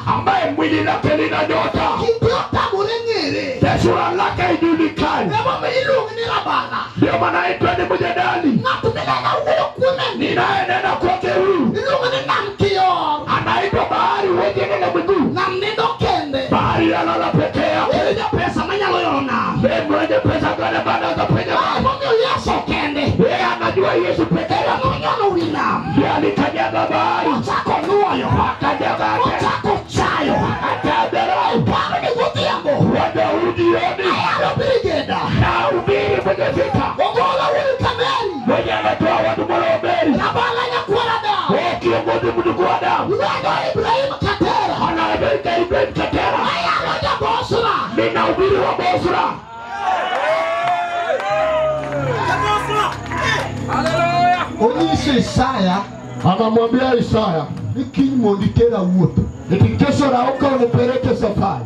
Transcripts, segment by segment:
Ambaye mwili lake lina nyota, sura lake haijulikani. Ndio maana aitwa ni mjadali. Ninayenena kwake huyu anaitwa bahari wenye na miguu. Bahari yalala peke yake. Mwenye pesa gani bana za penya bahari. Yeye anajua Yesu peke yake. Ndiye alikanyaga bahari. Akanyaga akadharau. Wadaudi na ubiri mwenye vita, mwenye anatoa watu mwanahubiri. Kiongozi mjukuu wa damu anaitwa Ibrahim Katera. Nina ubiri wa Bosra. Onyesha Isaya, anamwambia Isaya, nikimonditera wuoth. Eti kesho rauka unipeleke safari.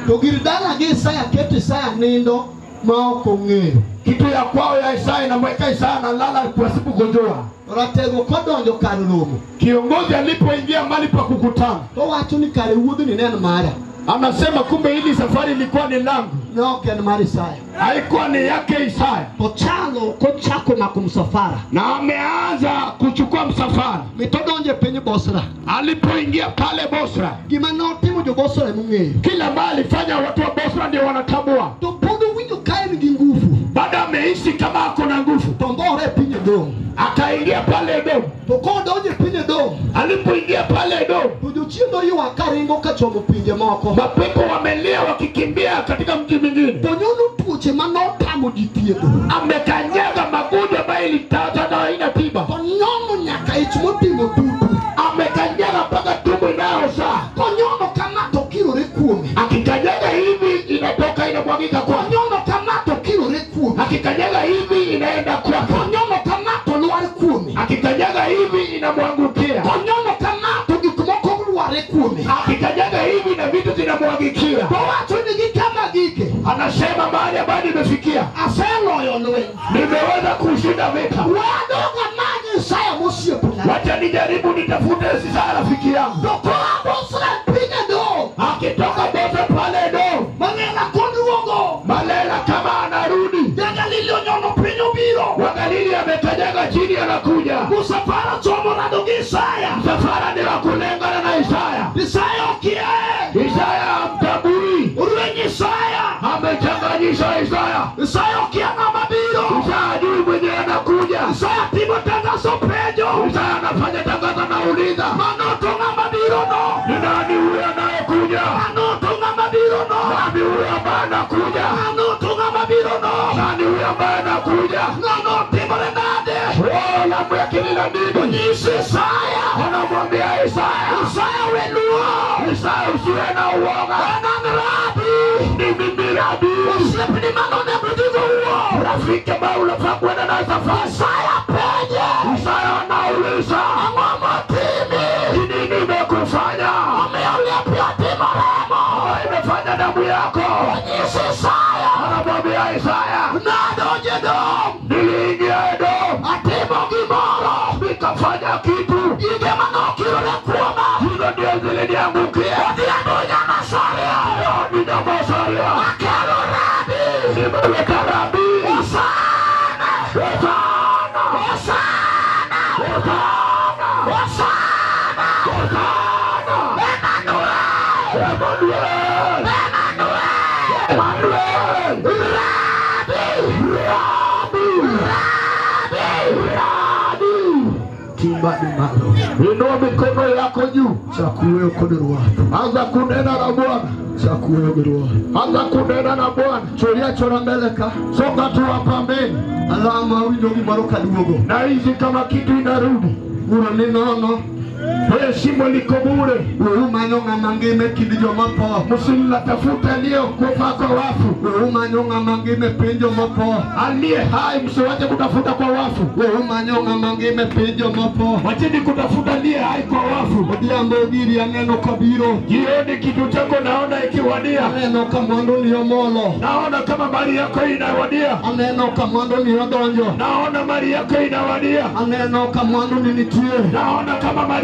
To girdala gi Isaya keto Isaya nindo ma ok ong'eyo. Kitu ya kwao ya Isaya inamweka Isaya analala pasipo kujua. Ratego kodonjo kar romo. Kiongozi alipoingia mahali pa kukutana, towacho ni kare wuodhni ne en mara. Anasema kumbe hili safari ilikuwa ni langu. Ne ok en mar Isaya. Haikuwa ni yake Isaya. To chalo kochako mako msafara. Na ameanza kuchukua msafara. Mitodonje piny Bosra. Alipoingia pale Bosra, gima notimo jo Bosra emong'eyo. Kila mahali alifanya watu wa Bosra ndio wanatambua. To pod owinjo ka en gi nguvu. Baada ameishi kama ako na nguvu. To mbore piny Edom. Akaingia pale Edom. To kodonje piny Edom. Alipoingia pale Edom, to jochiende oywak karingo kachomo pinje moko. Mapepo wamelia wakikimbia katika mji mwingine. To nyono tuoche manotamo ji thiedho. Amekanyaga magonjwa ambayo ilitaja na haina tiba. To nyono nyaka ich motimo tutu. Amekanyaga mpaka tumbo inayozaa. To nyono kama to kirore kuome. Akikanyaga hivi inatoka inamwagika kwake. Nyono kama to kirore kuome. Akikanyaga hivi inaenda kwake. Nyono kama to lwar kuome. Akikanyaga hivi inamwangukia. Nyono kama to gik moko lware kuome. Akikanyaga hivi na vitu zinamwagikia. To wacho ni gi kama gike. Anasema mahali ambapo nimefikia, aseloyo lweny. Nimeweza kushinda vita. Wadoga manyo Isaya mosiepna. Wacha nijaribu nitafute Isaya rafiki yangu. To koa Bosra piny Edom. Akitoka Bosra pale Edom, Malela koduogo. Malela kama anarudi. Jagalili onyono piny obiro. Wagalili amekanyaga chini anakuja. Msafara chomo rado gi Isaya. Msafara ni wa kulengana na Isaya. Isaya okiae. Isaya hamtambui. Urwenyi Isaya. Amechanganyisha Isaya. Isaya okia ng'ama biro. Isaya hajui mwenye anakuja. Isaya timo tangazo penjo. Isaya anafanya tangazo nauliza, Mano to ng'ama biro no. Ni nani huyo anayekuja? Mano to ng'ama biro no. Nani huyo ambaye anakuja? Mano to ng'ama biro no. Nani huyo ambaye anakuja? Ng'ano timore nade? Oh, lamu yake ni la nini? Onyisi Isaya. Anamwambia Isaya, Isaya weluo. Isaya usiwe na uoga. An rabi. Ni mimi rabi. Osiepni mano onego dhigo wuo. Rafiki ambaye unafaa kwenda naye safari. Isaya penje. Isaya anauliza, Ang'o motimi? Ni nini imekufanya? Omiyo lepi otimo remo. Imefanya damu yako. Onyisi Isaya. Anamwambia Isaya, Nadonjo Edom. Niliingia Edom. Atimo gimoro. Nikafanya kitu. Gige manokirore kuoma. Hizo ndio ziliniangukia. Odhiambo Nyamasaria. Nina Masaria. Akelo rabi. Nimeleta rabi. Hosana. Hosana. Hosana. Hosana. Hosana. Hosana. Emmanuel. Emmanuel. Emmanuel. Emmanuel. Rabi. Rabi. Rabi. Rabi. Timbadi malo. Inua mikono yako juu. Chakuweyo kod Ruoth. Anza kunena na Bwana. Chakuweyo gi Ruoth. Anza kunena na Bwana. Choria chora mbele ka. Songa tu hapa mbele. Alama awinjo gimoro kaduogo. Na hizi kama kitu inarudi. Uro ni nono. Wewe shimo liko bure. Wewe manyo ng'ama ngima e kind joma otho. Msimtafute aliyekufa kwa wafu. Wewe manyo ng'ama ngima e piny joma otho. Aliye hai msiwache kutafuta kwa wafu. Wewe manyo ng'ama ngima e piny joma otho. Wacheni kutafuta aliye hai kwa wafu. Odhiambo giri aneno kabiro. Jioni kitu chako naona ikiwadia. Aneno ka mwandu ni omolo. Naona kama mali yako inawadia. Aneno ka mwandu ni odonjo. Naona mali yako inawadia. Aneno ka mwandu ni nitie. Naona kama mali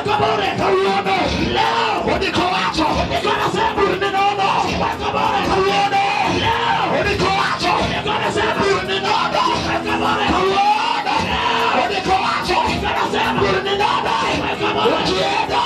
Chiweko bure. Kawuono. Leo. Odiko wacho. Odiko anasema. Bur ni nono. Chiweko bure. Kawuono. Leo. Odiko wacho. Odiko anasema. Bur ni nono. Chiweko bure. Kawuono. Leo. Odiko wacho. Odiko anasema. Bur ni nono. Chiweko bure.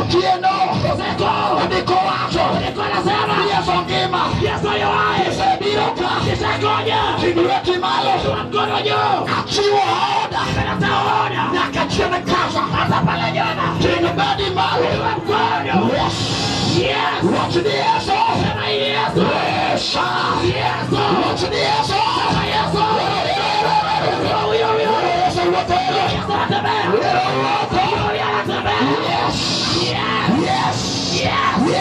Otieno. Odiko wacho. Odiko anasema. Bur ni nono. Chiweko bure. Yes. Yes. Yes.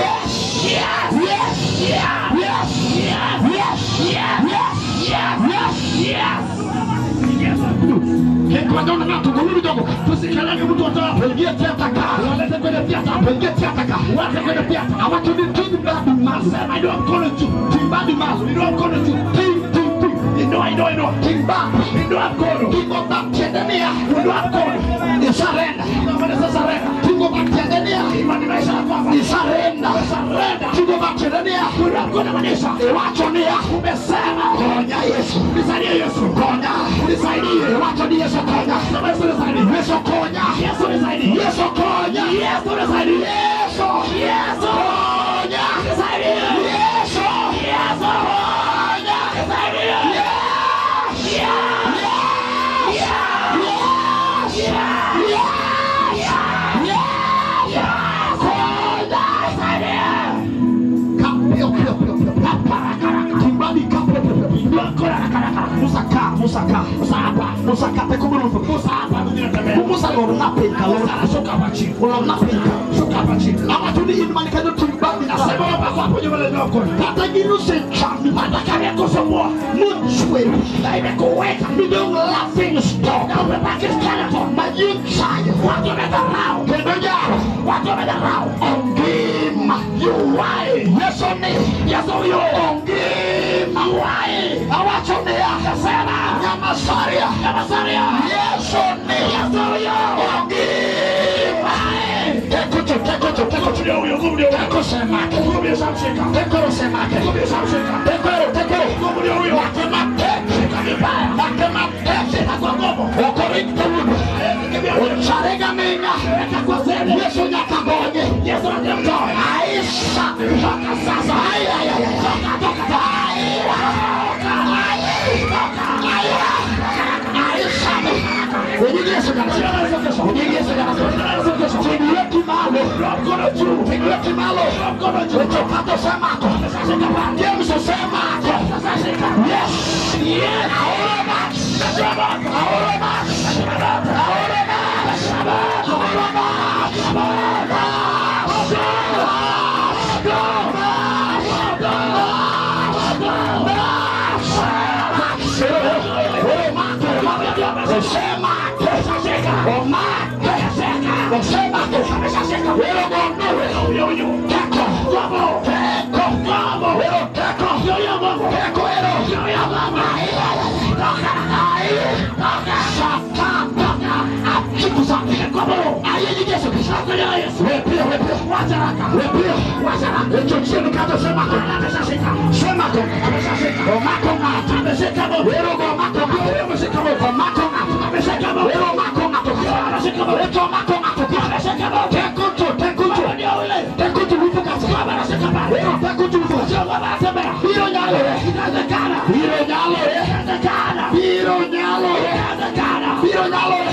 Yes! Yes! Wanyona ng'ato goluru jogo. Tusikalage mtu watoa. Wengie theater ka. Walete kwenye theater. Wengie theater ka. Walete kwenye theater. Awacho ni ting badi malo. Sema inua mkono juu. Ting badi malo. Inua mkono juu. Ting ting ting. Inua inua inua. Ting badi. Inua mkono. Tingo batiendenia. Inua mkono. Isarenda. Inua sarenda. Tingo batiendenia. Imani kwamba Isarenda. Sarenda. Tingo batiendenia. Inua mkono maanisha. Iwacho ni Umesema. Konya Yesu. Nisaidie Yesu. Konya. Nisaidie. Iwacho ni Yesu konya. Sema Yesu nisaidie. Yesu konya. Yesu nisaidie. Yesu konya. Yesu nisaidie. Yesu. Yesu. Konya. Nisaidie. Yesu. Yesu. Konya. Nisaidie. Yes. Yes. Yes. Yes. Yes. Yes. Konya. Nisaidie. Kapio pio pio pio. Kimbadi kapio pio pio. Inua mkono haraka haraka. Musa ka, Musa ka. Musa hapa. Musa ka tekumuru. Musa hapa mimi natembea. Musa lorna pinka. Musa anashuka hapa chini. Lorna pinka. Shuka hapa chini. Awacho ni in man kanyo timbadi Nasema hapa kwa hapo nyuma leo mkono. Kata gino se chami. Hata kama yakusumbua Muchwe. na imekuweka Midong laughing stock. na umebaki skeleton. Mayuchayo. Watu wamedharau. Kendo jaro. Watu wamedharau. Ongima. Yuwai. Yesu ni. Yesu huyo. Ongima. Yuwai. Awacho ni ya. Nasema. Nyamasaria. Nyamasaria. Yesu ni. Yesu huyo. Ongima. Tekucho, tekucho, tekucho. Ndio huyo, nguvu ndio huyo. Teko semake. Nguvu imeshamshika. Tekoro semake. Nguvu imeshamshika. Tekoro, tekoro. Nguvu ndio huyo. Makema tek. Shika vibaya. Makema tek. Shika kwa nguvu. Okorikto. Ocharega minga. Weka kwa sehemu. Yesu nyakagonye. Yesu anamtoa. Aisha. Toka sasa. Ai, ai, ai, ai. Toka, toka, toka. Ai, Toka. ai, Toka. ai, Aisha. Yesu Yesu Yesu. Tingiweki malo. Mkono juu. Tingiweki malo. Mkono juu. Echokato semako. Ameshashika pale. James semako. Ameshashika. Yes. Yes. Aoro max. Aoro max. Aoro max. Aoro max.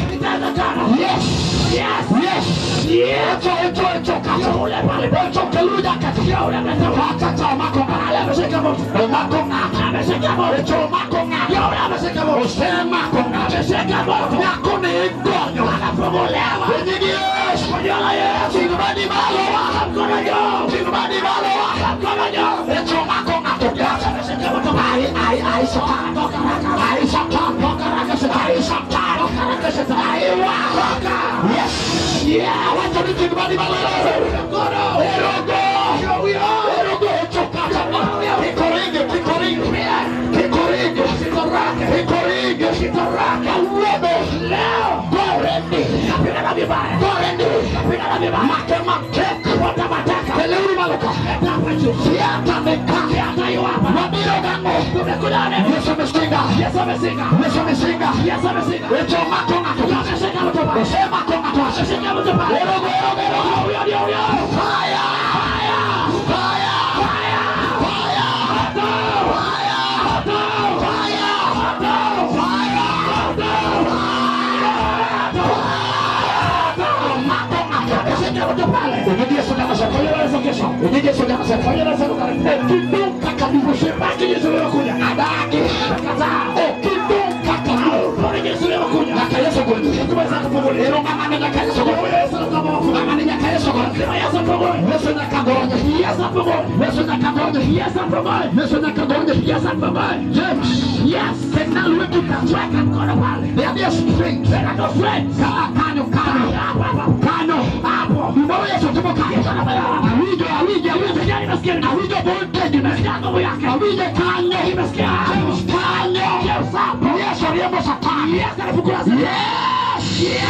Yes. Yes. Yes. Yes. Echo, echo, echo, kato. Echo, keluja, kato. Kato, mako, mako, echo, mako, ose, mako, nyako ni gonyo. Enyigi Yesu. Tinubadi malo. Tinubadi malo. Echo, mako, Ai, ai, ai, satan. Ai, satan. Ai, satan. Ai, wa. Yes. Yeah. I want to be tinubadi malo. Erogo. Erogo. Echo, kato. Kikoringe, kikoringe. Kikoringe. Kikoringe. Kawebe. Gorendi. Gorendi. Make, make. Keleuru maloka. Siata neka. Wabiro gango. Yesu ameshinda. Yesu ameshinda. Yesu ameshinda. Yesu ameshinda. Echo mako ngato. Ameshika mtu pale. Ose mako ngato. Ameshika mtu pale. Erogo, erogo, erogo. Huyo ndio huyo. Fire! Fire. Fire! Fire. Fire! Fire. Fire! Fire! Fire! Mako ngato. Ameshika mtu pale. Enyigi Yesu nyama Kwa hiyo Yesu kesho. Enyigi Yesu nyama Kwa hiyo Yesu karibu. Okidunka karibu. Usibaki Yesu leo-kuja. Adagi. Kataa. Okidunka karibu. Bora Yesu leo-kuja. Nyaka Yesu gonye. Tumeweza kufunguliwa. Ero mama ni nyaka Yesu gonye. Huyo Yesu kama wafunguliwa. Mama ni nyaka Yesu gonye. Sema Yesu funguliwa. Yesu nyaka gonye. Yesu funguliwa. Yesu nyaka gonye. Yesu funguliwa. Yesu nyaka gonye. Yesu funguliwa. James. Yes. Kenal wekika. Weka mkono pale. There be a strength. Tena No strength. Kano kano kano Hapo. Mbona Yesu tumoka. Awinjo awinjo awinjo. Nimesikia. Awinjo voltage. Nimesikia nguvu yake. Awinjo kanyo. Nimesikia. James kanyo. James hapo. Yesu riembo Satan. Yesu anafukuza Satan. Yes. Yes.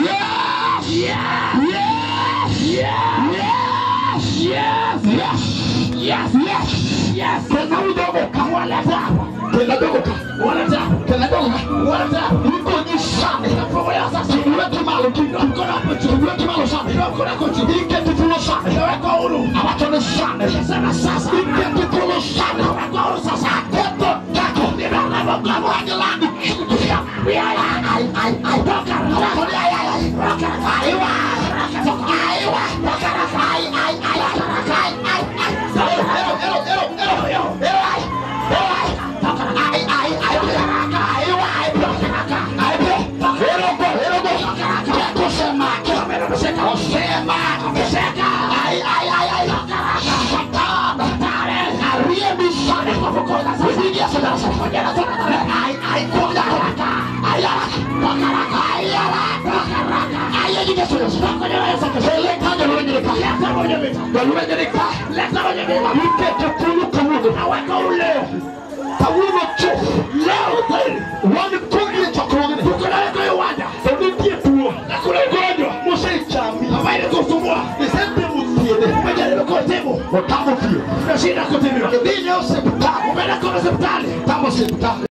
Yes. Yes. Yes. Yes. Yes. Yes. Yes. Yes. Yes. Kena udogo ka. Waleta hapa. Kena dogo ka. Waleta hapa. Kena dogo ka. Waleta hapa. Ikonyi sani. Nafungulia sasa. Lweti malo ki. Mkono hapo juu. Lweti malo sani. Mkono hapo juu. Iketi thuolo sani. Nawekwa huru. Awacho ni sani. Sema sasa. Iketi thuolo sani. Nawekwa huru sasa. Ketho teko. Nimeona nguvu. Mag landi. Ai, ai, ai. Toka. Awacho ni ai, ai, ai. Aiwa. Aiwa. Ai, ai, ai. Ai, ai, ai. Ero, ero, ero, ero. Ero, ai. Ero, ai. Ai, ai, ai. Aiwa, ai. Ai, ero, go, ero, go. Teko semake. Osema. Ai, ai, ai, ai. Satan. Ariembi sani. Usiingie sasa. Ai, ai, kuja. Ai, ai, ai, ai, Leta jolweny ka. Leta mwenye vita. Jolweny ka. Leta mwenye vita. Ikete thuolo kawuono. Naweka huru leo. Kawuono chuth. Leo dhahiri. Wan kodi e chokruogni. Tuko nawe kwa uwanja. To nitie tuo Na kuna ugonjwa mosechami. ambaye inakusumbua. Isetemo thiedhe. Umejaribu kutibu. Otamo thieth. Umeshinda kutibiwa. Idhi ne osiptal. Umeenda kwa hospitali. Tamo osiptal.